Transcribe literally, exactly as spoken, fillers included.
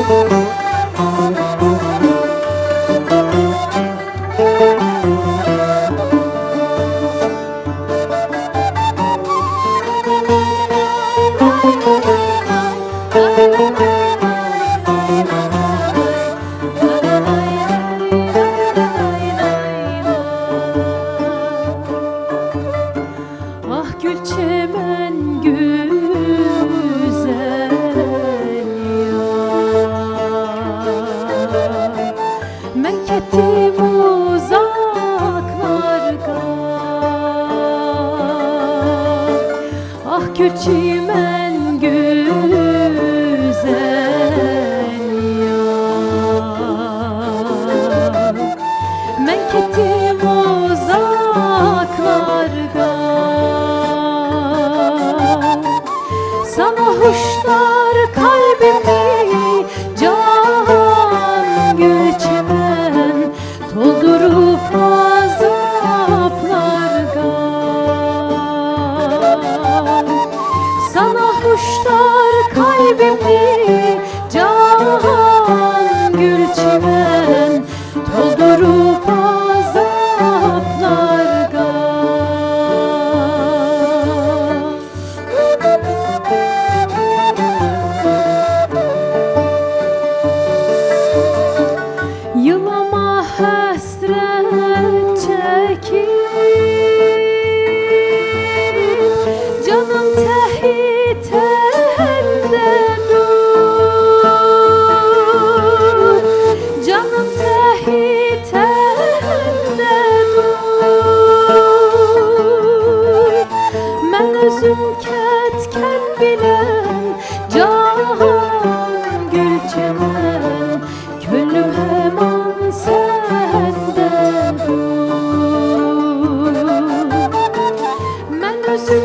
ئاھ، گۈل چىمەن گۈزەل يار، مەن كەتتىم ئۇزاقلارغا. ئاھ، گۈل چىمەن گۈزەل يار، مەن كەتتىم ئۇزاقلارغا. ساڭا ھوشدار قەلبىمنى، جان گۈل چىمەن، تولدۇرۇپ ئازابلارغا. ساڭا ھوشدار قەلبىمنى، جان گۈل چىمەن، تولدۇرۇپ ئازابلارغا. يىغلاما ھەسرەت چېكىپ، جانىم تەھدىتتە دۇر، جانىم تەھدىتتە دۇر. مەن ئۆزۈم كەتكەن بىلەن، جاھان گۈل چىمەن، كۆڭلۈم ھامان سەندەدۇر. مەن ئۆزۈم